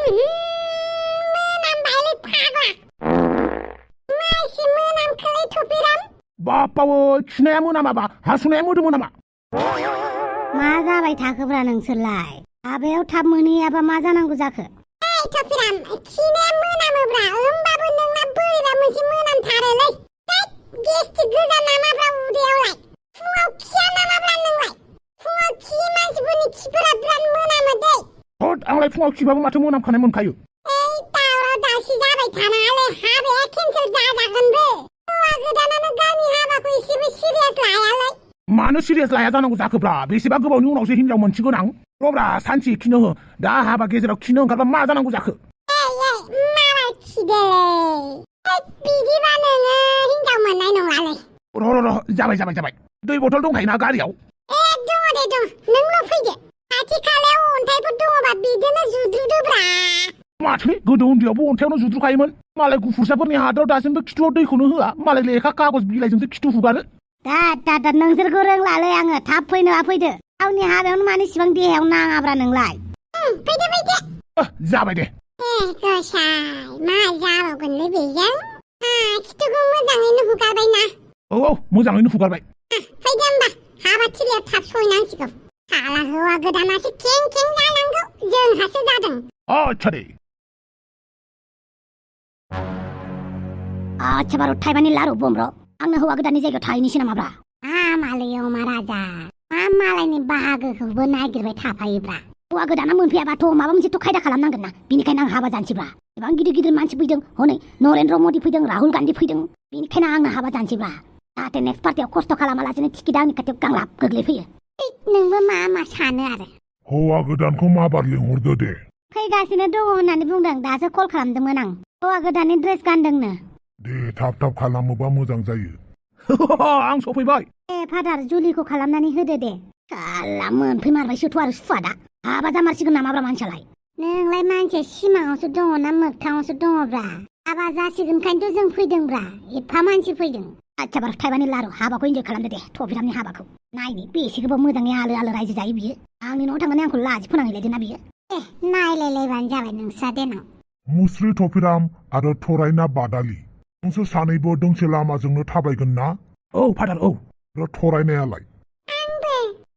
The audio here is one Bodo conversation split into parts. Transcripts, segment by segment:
mwnmarbai फाग्ला मासि मोनामखोलै topiram बापावो खिनाया मोनामाबा हासुनाया मोदोमो नामा मा जाबाय थाखोब्रा नोंसोरलाय हाबायाव थाब मोनहैयाबा मा जानांगौ जाखो ओइ topiram खिनाया मोनामोब्रा होमबाबो नोंना बोरैबा मोनसे मोनामथारोलै गेस्ट्रिक गोजा नामाब्रा उदैयावलाय फुङाव खिया नामाब्रा नोंलाय फुङाव खि मानसिफोरनि खिफोरा बिराद मोनामो दै हद आंलाय फुङाव खिबाबो माथो मोनामखानाय मोनखायो ओइ दावराव दावसि जाबाय थानाङालै हाबाया केन्सेल जाजागोनबो हौवा गोदानानो गावनि हाबाखौ एसेबो सिरियास लायालै मानो सिरियास लाया जानांगौ जाखोब्रा बेसेबा गोबावनि उनावसो हिनजाव मोनसिगोन आं रब्रा सानसे खिनो हो दा हाबा गेजेराव खिनो ओंखारबा मा जानांगौ जाखो मालाय खिदोलै बिदिबा नोङो हिनजाव मोननाय नङालै र जाबाय दै बथल दंखायोना गारियाव दङ दे दं नोंल' फैदो खाथि खालायाव अन्थाइफोर दङबा बिदिनो जुद्रुदोब्रा माथो गोदो उन्दैयावबो अन्थाइयावनो जुद्रुखायोमोन मालाय गुफुरसाफोरनि हादराव दासिमबो खिथुआव दैखौनो होआ मालाय लेखा कागज बिलाइजोंसो खिथु हुगारो दा नोंसोरखौ रोंलालै आङो थाब फैनो फैदो गावनि हाबायावनो मानो इसिबां देहायाव नाङाब्रा नोंलाय फैदो जाबाय दे गसाय मा जाबावगोनलै बेजों खिथुखौ मोजाङैनो हुगारबायना औ मोजाङैनो हुगारबाय फैदो होमबा हाबाथिलियाव थाब सहैनांसिगौ साला हौवा गोदानासो खें जानांगौ जोंहासो जादों आच्छा दे आच्छा बारु थाइबानि लारु बमब्र आंनो हौवा गोदाननि जायगायाव थाहैनोसै नामाब्रा मालै अमा राजा मा मालायनि बाहागोखौबो नागिरबाय थाफायोब्रा हौवा गोदाना मोनफैयाबाथ' माबा मोनसेथ' खायदा खालामनांगोन ना बिनिखायनो आं हाबा जानोसैब्रा एबां गिदिर मानसि फैदों हनै नरेन्द्र मदि फैदों राहुल गान्धी फैदों बिनिखायनो आंनो हाबा जानोसैब्रा जाहाथे नेक्स्ट पार्टियाव खस्थ' खालामालासिनो टिकेटआ आंनि खाथियाव गांलाब गोग्लैफैयो नोंबो मा सानो आरो हौवा गोदानखौ माबार लिंहरदो दे फैगासिनो दङ होननानै बुंदों दासो कल खालामदोंमोन आं हौवा गोदाननि ड्रेस गानदोंनो दे थाब खालामोबा मोजां जायो आं सफैबाय फादार जुलिखौ खालामनानै होदो दे साला मोनफैमारबायसोथ' आरो सुवादा हाबा जामारसिगोन नामाब्रा मानसियालाय नोंलाय मानसिया सिमाङावसो दङ ना मोगथाङावसो दङब्रा हाबा जासिगोनखायनोथ' जों फैदोंब्रा एफा मानसि फैदों आच्छा बार थाइबानि लारु हाबाखौ इन्जय खालामदो दे topiramनि हाबाखौ नायनि बेसे गोबाव मोजाङै आलो रायजो जायो बियो आंनि न'आव थांनानै आंखौ लाजि फोनांहैलायदोंना बियो नायलायलायबानो जाबाय नोंस्रा देनाव मुस्रि topiram आरो थरायना बादालि नोंसोर सानैबो दोंसे लामाजोंनो थाबायगोन ना औ फादार औ आरो थरायनायालाय आंबो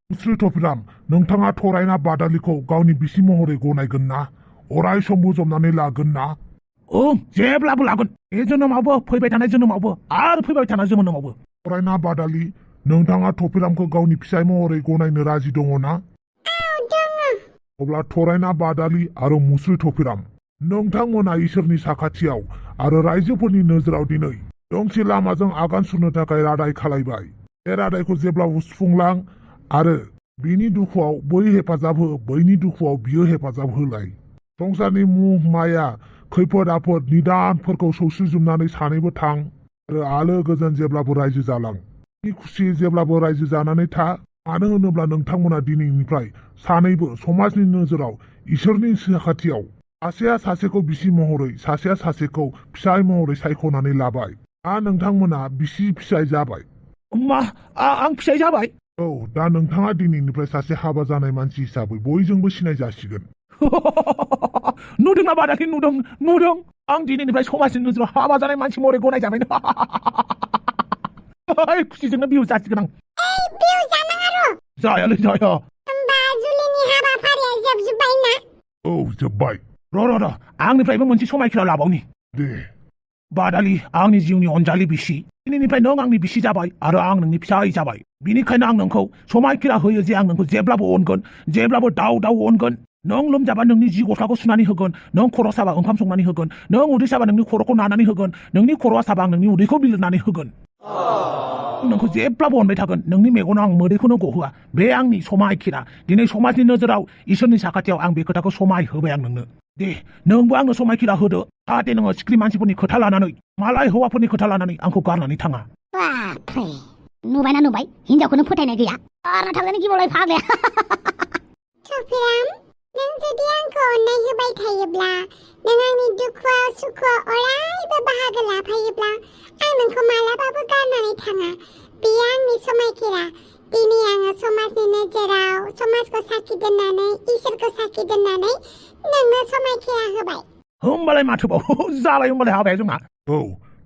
मुस्रि topiram नोंथाङा थरायना बादालिखौ गावनि बिसि महरै गनायगोन ना अराय सम बोजबनानै लागोन ना जेब्लाबो लागोन बे जोनोमावबो फैबाय थानाय जोनोमावबो आरो फैबाय थानाय जोनोमावबो थरायना बादालि नोंथाङा topiramखौ गावनि फिसाय महरै गनायनो राजि दङ ना अब्ला थरायना बादालि आरो मुस्रि topiram नोंथांमोना इसोरनि साखाथियाव आरो रायजोफोरनि नोजोराव दिनै दोंसे लामाजों आगान सुरनो थाखाय रादाय खालायबाय बे रादायखौ जेब्लाबो सुफुंलां आरो बिनि दुखुआव बै हेफाजाब हो बैनि दुखुआव बियो हेफाजाब होलाय संसारनि मुह माया खैफोद आफोद निदानफोरखौ सौसिजोबनानै सानैबो थां आरो आलो गोजोन जेब्लाबो रायजो जालां खुसि जेब्लाबो रायजो जानानै था मानो होनोब्ला नोंथांमोना दिनैनिफ्राय सानैबो समाजनि नोजोराव इसोरनि साखाथियाव सासेया सासेखौ बिसि महरै सासेया सासेखौ फिसाय महरै सायख'नानै लाबाय नोंथांमोना बिसि फिसाय जाबाय मा आं फिसाय जाबाय औ दा नोंथाङा दिनैनिफ्राय सासे हाबा जानाय मानसि हिसाबै बयजोंबो सिनाय जासिगोन नुदोंना बादालि नुदों आं दिनैनिफ्राय समाजनि नोजोराव हाबा जानाय मानसि महरै गनायजाबाय खुसिजोंनो बिहु जासिगोन आं बिहु जानाङा र' जायालै जाया होमबा जुलिनि हाबाफारिया जोबजोब्बाय ना औ जोब्बाय र' आंनिफ्रायबो मोनसे समायखिरा लाबावनि दे बादालि आंनि जिउनि अनजालि बिसि दिनैनिफ्राय नों आंनि बिसि जाबाय आरो आं नोंनि फिसाय जाबाय बिनिखायनो आं नोंखौ समायखिरा होयो जे आं नोंखौ जेब्लाबो अनगोन जेब्लाबो दाव अनगोन नों लोमजाबा नोंनि जि गस्लाखौ सुनानै होगोन नों खर' साबा ओंखाम संनानै होगोन नों उदै साबा नोंनि खर'खौ नानानै होगोन नोंनि खर'आ साबा आं नोंनि उदैखौ बिलिरनानै होगोन नोंखौ जेब्लाबो अनबाय थागोन नोंनि मेगनाव आं मोदैखौनो गहोआ बे आंनि समायखिरा दिनै समाजनि नोजोराव इसोरनि साखाथियाव आं बे खोथाखौ समाय होबाय आं नोंनो दे नोंबो आंनो समायखिरा होदो जाहाथे नोङो सिख्रि मानसिफोरनि खोथा लानानै मालाय हौवाफोरनि खोथा लानानै आंखौ गारनानै थाङा नुबाय हिनजावखौनो फोथायनाय गैया गारना थांनानै गिबावलाय फाग्लाया topiram नों जुदि आंखौ अननाय होबाय थायोब्ला नों आंनि दुखुआव सुखुआव अरायबो बाहागो लाफायोब्ला आं नोंखौ मालाबाबो गारनानै थाङा बेयो आंनि समायखिरा दिनै आङो समाजनि नोजोराव समाजखौ साखि दोननानै इसोरखौ साखि दोननानै नोंनो समायखिरा होबाय। होमबालाय माथोबाव जाबाय होमबालाय हाबाया जोंहा। औ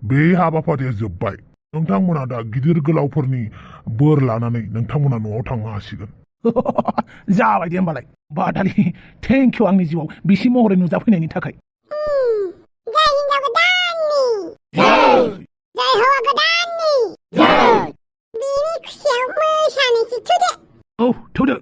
बे हाबाफारिया जोब्बाय। नोंथांमोना दा गिदिर गोलावफोरनि बोर लानानै नोंथांमोना न'आव थांनो हासिगोन। जाबाय दे होमबालाय बादालि थेंक इउ आंनि जिउआव बिसि महरै नुजाफैनायनि थाखाय। जय हिनजाव गोदाननि जय हौवा गोदाननि बिनि खुसियाव मोसानोसै थुदो। औ थौदो।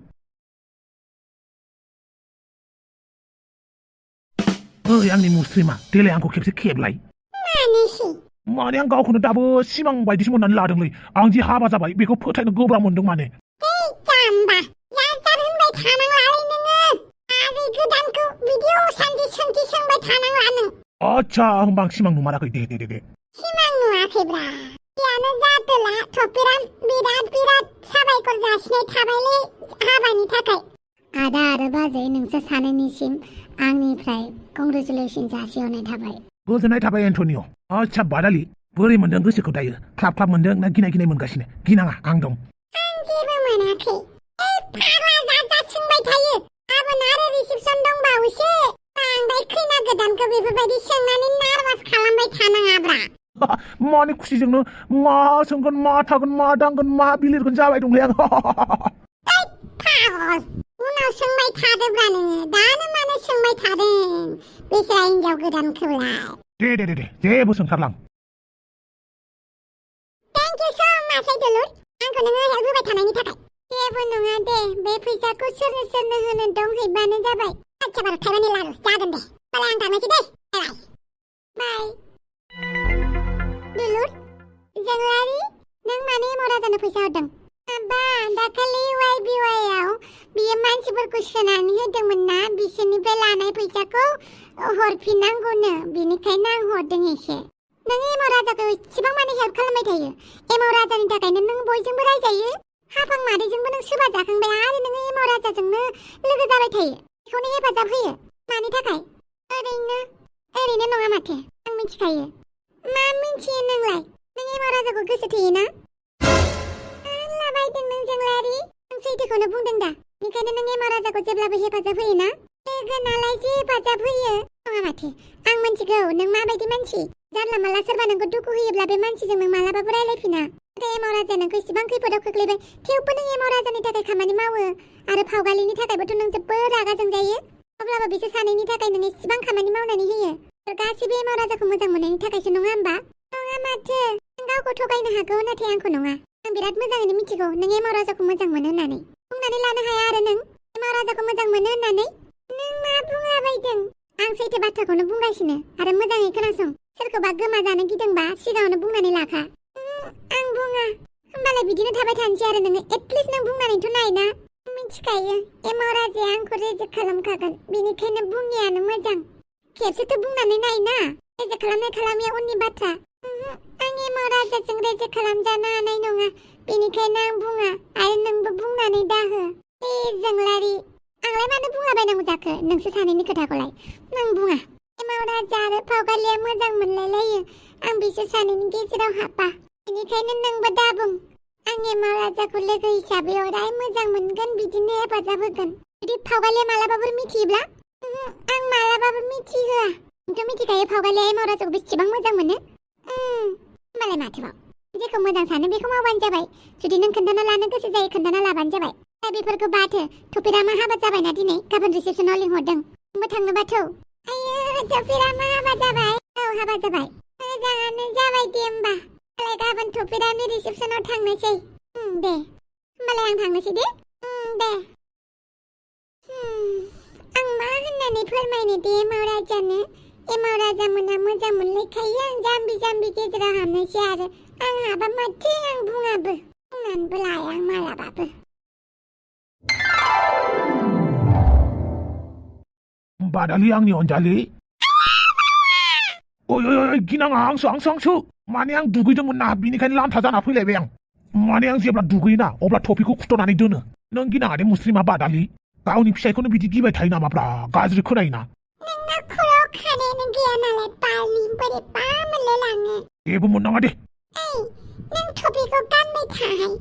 ओइ आंनि मुस्रिमा देलाय आंखौ खेबसे खेबलाय। मानोसै? माने आं गावखौनो दाबो सिमां बायदिसो मोननानै लादोंलै। आं जि हाबा जाबाय बेखौ फोथायनो गोब्राब मोनदों माने। जाम्बा जार होनबाय थानांलालै नोङो। आजै गोदानखौ बिदि असान्थि सोंथि सोंबाय थानांला नों। आच्छा होमबा आं सिमां नुमाराखै दे। सिमां नुवाखैब्रा। यानो जातोला टपिराम बिराद साबायखर जासिनाय थाबायलै हाबानि थाखाय। आदा आरो बाजै नोंसोर सानैनिसिम आंनिफ्राय कंग्रेचुलेसन जासिहरनाय थाबाय। गोजोननाय थाबाय एन्टनिय'। आच्छा बादालि बोरै मोनदों गोसोखौ दायो? क्लाब मोनदों ना गिनाय मोनगासिनो? गिनाङा आं दं। आं जेबो मोनाखै। फाग्ला जा सोंबाय थायो। गाबोन आरो रिसेपसन दंबावोसो। बांद्राय खैना गोदानखौ बेफोरबायदि सोंनानै नार्भास खालामबाय थानाङाब्रा। माने खुसिजोंनो मा सोंगोन मा थागोन मा दांगोन मा बिलिरगोन जाबाय दंलै आं। पागल उनाव सोंबाय थादोब्रा नोङो दानो मानो सोंबाय थादों बेसेरा हिनजाव गोदानखौलाय। दे जेबो सोंथारलां। थेंक इउ स' माच दुलुर आंखौ नोङो हेल्प होबाय थानायनि थाखाय। जेबो नङा दे बे फैसाखौ सोरनो होनो दं हैबानो जाबाय। आच्छा बार' थाइबानि लारु जागोन दे। होमबालाय आं थांनोसै दे। बाय दुलुर जोंलारि नों माने एमाव राजानो फैसा हरदों? बा दाखालि YBYआव बियो मानसिफोरखौ सोनानै होदोंमोन ना बिसोरनिफ्राय लानाय फैसाखौ हरफिननांगौनो बिनिखायनो आं हरदों एसे। नों एमाव राजाखौ इसेबां माने हेल्प खालामबाय थायो। एमाव राजानि थाखायनो नों बयजोंबो रायजायो। हाफां मादैजोंबो नों सोरबा जाखांबाय आरो नोङो एमाव राजाजोंनो लोगो जाबाय थायो। बेखौनो हेफाजाब होयो। मानि थाखाय? ओरैनो नङा माथो आं मिथिखायो। मा मिथियो नोंलाय? नों एमाव राजाखौ गोसो थोयोना? लाबायदों नों जोंलारि। आं सैथोखौनो बुंदों दा। बेनिखायनो नों एमाव राजाखौ जेब्लाबो हेफाजाब होयोना? लोगो नालाय जे हेफाजाब होयो। नङा माथो आं मिथिगौ नों माबायदि मानसि। जानला मानला सोरबा नोंखौ दुखु होयोब्ला बे मानसिजों नों मालाबाबो रायलायफिना। नाथाय एमाव राजाया नोंखौ इसेबां खैफोदाव खोख्लैबाय थेवबो नों एमाव राजानि थाखाय खामानि मावो आरो फावगालिनि थाखायबोथ' नों जोबोद रागा जोंजायो। अब्लाबो बिसोर सानैनि थाखाय नों इसेबां खामानि मावनानै होयो। गासिबो एमाव राजाखौ मोजां मोननायनि थाखायसो नङा होमबा? नङा माथो नों गावखौ थगायनो हागौ नाथाय आंखौ नङा। आं बिराद मोजाङैनो मिथिगौ नों एमाव राजाखौ मोजां मोनो होननानै। बुंनानै लानो हाया आरो नों एमाव राजाखौ मोजां मोनो होननानै। नों मा बुंलाबायदों? आं सैथो बाथ्राखौनो बुंगासिनो आरो मोजाङै खोनासं। सोरखौबा गोमाजानो गिदोंबा सिगाङावनो बुंनानै लाखा। आं बुङा। होमबालाय बिदिनो थाबाय थानोसै आरो नोङो एटलिस्ट नों बुंनानैथ' नायना। मिथिखायो एमाव राजाया आंखौ रिजेक्ट खालामखागोन बेनिखायनो बुङियानो मोजां। खेबसेथ' बुंनानै नायना। रिजेक्ट खालामनाय खालामिया उननि बाथ्रा। आं एमाव राजाजों रिजेक्ट खालामजानो हानाय नङा बेनिखायनो आं बुङा आरो नोंबो बुंनानै दाहो। जोंलारि आंलाय मानो बुंलाबायनांगौ जाखो नोंसोर सानैनि खोथाखौलाय। आं बुङा। एमाव राजा आरो फावगालिया मोजां मोनलायलायो। आं बिसोर सानैनि गेजेराव हाबा। बेनिखायनो नोंबो दाबुं। आं एमाव राजाखौ लोगो हिसाबै अराय मोजां मोनगोन बिदिनो हेफाजाब होगोन। जुदि फावगालिया मालाबाबो मिथियोब्ला? आं मालाबाबो मिथिहोआ। नोंथ' मिथिखायो फावगालिया एमाव राजाखौ बेसेबां मोजां मोनो। होमबालाय माथोबाव जेखौ मोजां सानो बेखौ मावबानो जाबाय। जुदि नों खोन्थाना लानो गोसो जायो खोन्थाना लाबानो जाबाय। दा बेफोरखौ बाथो टपिरामा हाबा जाबायना दिनै गाबोन रिसेपसनाव लिंहरदों। नोंबो थांनोबाथ'। आयो टपिरामा हाबा जाबाय? औ हाबा जाबाय। मोजाङानो जाबाय दे होमबा। होमबालाय गाबोन टपिरामनि रिसेपसनाव थांनोसै। दे होमबालाय आं थांनोसै दे। दे। आं मा होननानै फोरमायनो दे एमाव राजानो? एमाव राजा मोना मोजां मोनलायखायो आं जाम्बि गेजेराव हाबनोसै आरो आं हाबा माथो आं बुङाबो बुंनानैबो लाया आं मालाबाबो। बादालि आंनि अनजालि। ओइ गिनाङा आंसो माने आं दुगैदोंमोन ना बिनिखायनो लान्था जाना फैलायबाय आं। माने आं जेब्ला दुगैयोना अब्ला टपिखौ खुथ'नानै दोनो। नों गिनाङा दे मुस्लिमा बादालि। गावनि फिसायखौनो बिदि गिबाय थायो नामाब्रा गाज्रि खोनायोना। नोंना खर'आव खानायानो गैया नालाय बालि बोरैबा मोनलायलाङो। जेबो मोननाङा दे। नों टपिखौ गानबाय थाहाय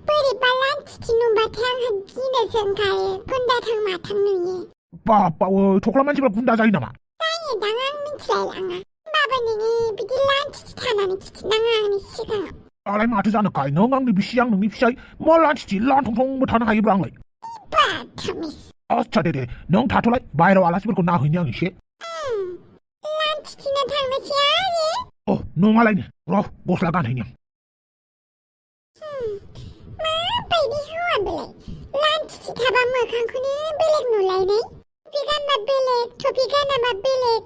बोरैबा लान्थिथि नुबाथाय आंहा गिनोसो ओंखारो गुन्दाथां माथां नुयो बाबावो थख्ला मानसिफ्रा गुन्दा जायो नामा जायोदां आं मिथिलायलाङा होमबाबो नोङो बिदि लान्थिथि थानानै खिथिनाङा आंनि सिगाङाव दालाय माथो जानो गाय नों आंनि बिसि आं नोंनि फिसाय मा लान्थिथि लांथंथंबो थानो हायोब्रा आंलाय बाथामिस आच्छा दे नों थाथ'लाय बाहेरायाव आलासिफोरखौ नाहैनि आं एसे लान्थिथिनो थांनोसै आरो अ नङालायनो र' गस्ला गानहैनि आं माबायदि हौवा बेलाय लान्थिथि थाबा मोखांखौनो बेलेग नुलायनाय टपि गानबा बेलेग टपि गानाबा बेलेग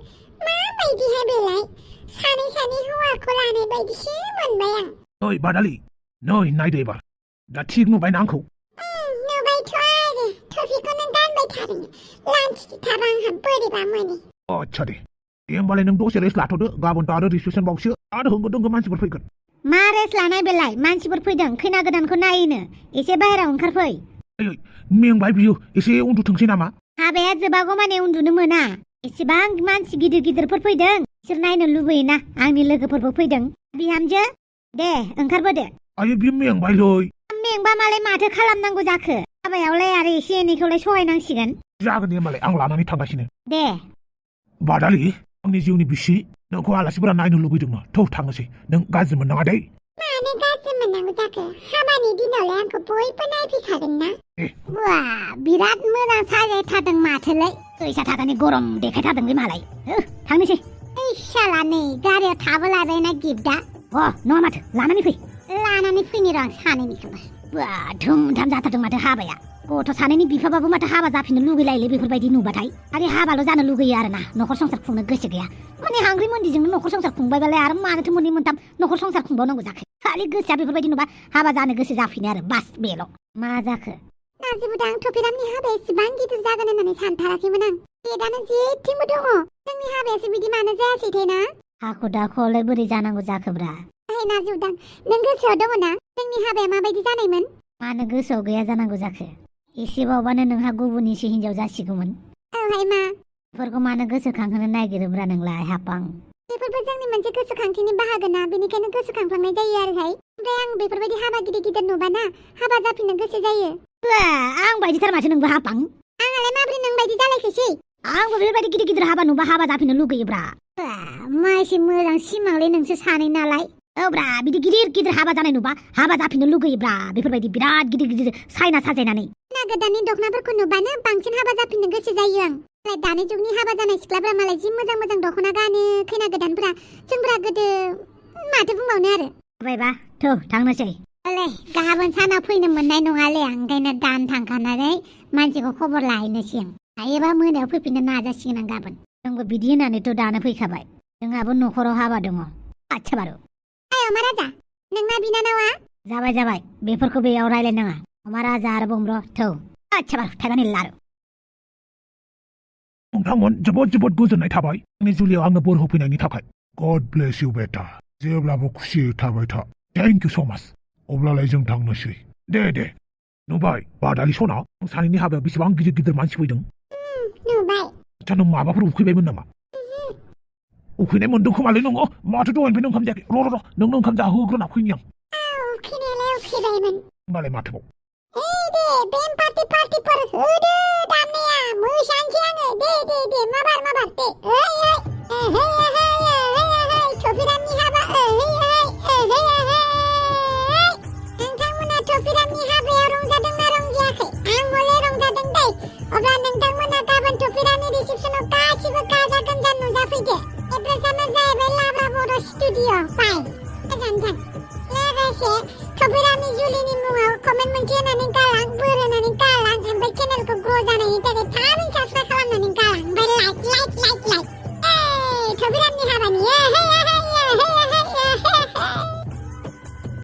माबायदिहाय बेलाय सानै हौवाखौ लानाय बायदिसो मोनबाय आं ओइ बादालि नै नायदो एबार दा थिग नुबायना आंखौ नुबायथ' आरो टपिखौ नों गानबाय थादों लान्थिथि थाबा आंहा बोरैबा मोनो आच्छा दे होमबालाय नों दसे रेस्ट लाथ'दो गाबोनथ' आरो रिसेपसन बावसो आरो होंगो दोंगो मानसिफोर फैगोन मा रेस्ट लानाय बेलाय मानसिफोर फैदों खैना गोदानखौ नायनो एसे बाहेरायाव ओंखारफै ओइ मेंबाय बियो एसे उन्दुथोंसै नामा हाबाया जोबागौ माने उन्दुनो मोना एसेबां मानसि गिदिरफोर फैदों बिसोर नायनो लुबैयोना आंनि लोगोफोरबो फैदों बिहामजो दे ओंखारबोदो आयो बियो मेंबायलै मेंबा मालाय माथो खालामनांगौ जाखो हाबायावलाय आरो एसे एनैखौलाय सहायनांसिगोन जागोन दे होमबालाय आं लानानै थांगासिनो दे बादालि आंनि जिउनि बिसि नोंखौ आलासिफोरा नायनो लुबैदोंमोन थौ थांनोसै नों गाज्रि मोननाङा दै मानो गाज्रि मोननांगौ जाखो हाबानि दिनावलाय आंखौ बयबो नायफैखागोन ना बा बिराद मोजां साजायथारदों माथोलाय फैसा थाखानि गरम देखायथारदों मालाय थांनोसै ओइ शाला नै गारियाव थाबोलायबायना गिफ्टआ अ नङा माथो लानानै फैनि र' आं सानैनिखौबो बा धुमधाम जाथारदों माथो हाबाया गथ' सानैनि बिफाबाबो माथो हाबा जाफिननो लुगैलायोलै बेफोरबायदि नुबाथाय आरो हाबाल' जानो लुगैयो आरोना न'खर संसार खुंनो गोसो गैया माने हांग्रि मोन्दिजोंनो न'खर संसार खुंबायबालाय आरो मानोथो मोननै मोनथाम न'खर संसार खुंबावनांगौ जाखो खालि गोसोआ बेफोरबायदि नुबा हाबा जानो गोसो जाफिनो आरो बास बेल' मा जाखो नाजिबुदां टपिरामनि हाबाया एसेबां गिदिर जागोन होननानै सानथाराखैमोन आं डेटआनो जेथिंबो दङ जोंनि हाबायासो बिदि मानो जायासैथाय ना हाखु दाखुआवलाय बोरै जानांगौ जाखोब्रा ओइ नाजिबुदां नों गोसोआव दङ ना जोंनि हाबाया माबायदि जानायमोन मानो गोसोआव गैया जानांगौ जाखो एसे बावबानो नोंहा गुबुननिसो हिनजाव जासिगौमोन औहाय मा बेफोरखौ मानो गोसोखांहोनो नागिरोब्रा नोंलाय हापां बेफोरबो जोंनि मोनसे गोसोखांथिनि बाहागो ना बेनिखायनो गोसोखांफ्लांनाय जायो आरोहाय ओमफ्राय आं बेफोरबायदि हाबा गिदिर नुबाना हाबा जाफिननो गोसो जायो आं बायदिथार माथो नोंबो हापां आंलाय माब्रै नों बायदि जालायखोसै आंबो बेफोरबायदि गिदिर हाबा नुबा हाबा जाफिननो लुगैयोब्रा मा एसे मोजां सिमांलै नोंसो सानै नालाय औब्रा बिदि गिदिर हाबा जानाय नुबा हाबा जाफिननो लुगैयोब्रा बेफोरबायदि बिराद गिदिर सायना साजायनानै खैना गोदाननि दख'नाफोरखौ नुबानो बांसिन हाबा जाफिननो गोसो जायो आं दानि जुगनि हाबा जानाय सिख्लाफ्रा मालाय जि मोजां दख'ना गानो खैना गोदानफोरा जोंफ्रा गोदो माथो बुंबावनो आरो बायबा थौ थांनोसै अले गाबोन सानाव फैनो मोननाय नङालै आं ओंखायनो दान थांखानानै मानसिखौ खबर लाहैनोसै आं हायोबा मोनायाव फैफिननो नाजासिगोन आं गाबोन जोंबो बिदि होननानैथ' दानो फैखाबाय जोंहाबो न'खराव हाबा दङ आच्छा बारु अमा राजा नोंना बिनानावा जाबाय बेफोरखौ बेयाव रायलायनाङा अमा राजा आरो बुंब्र थौ आच्छा बारु थाइबानि लारु नोंथांमोन जोबोद गोजोननाय थाबाय आंनि जुलियाव आंनो बोर होफैनायनि थाखाय गड ब्लेस इउ बेटा जेब्लाबो खुसियै थाबाय था थेंक इउ सो माच अब्लालाय जों थांनोसै दे नुबाय बादालि सना सानैनि हाबायाव बेसेबां गिदिर मानसि फैदों नुबाय आच्छा नों माबाफोर उखैबायमोन नामा उखैनाय मोन्दों खोमालै नोङो माथो दहायनिफ्रायनो ओंखाम जायाखै र' नोंनो ओंखाम जाहोग्रोना फैनि आं उखैनायालाय उखैबायमोन होमबालाय माथोबाव दे बेम पार्टिफोर होदो दामनाया मोसानोसै आङो दे माबार दे टपिरामनि हाबा नोंथांमोना टपिरामनि हाबायाव रंजादोंना रंजायाखै आं हले रंजादों दै अब्ला नोंथांमोना गाबोन टपिरामनि रिसेपसनाव गासिबो गाजा गोमजा नुजाफैदो एड्रेसानो जाहैबाय लाब्रा बड' स्टुडिअ' बाय गोजानथां लोगोसे टपिरामनि जुलिनि मुङाव कमेन्ट मोनसे होनानै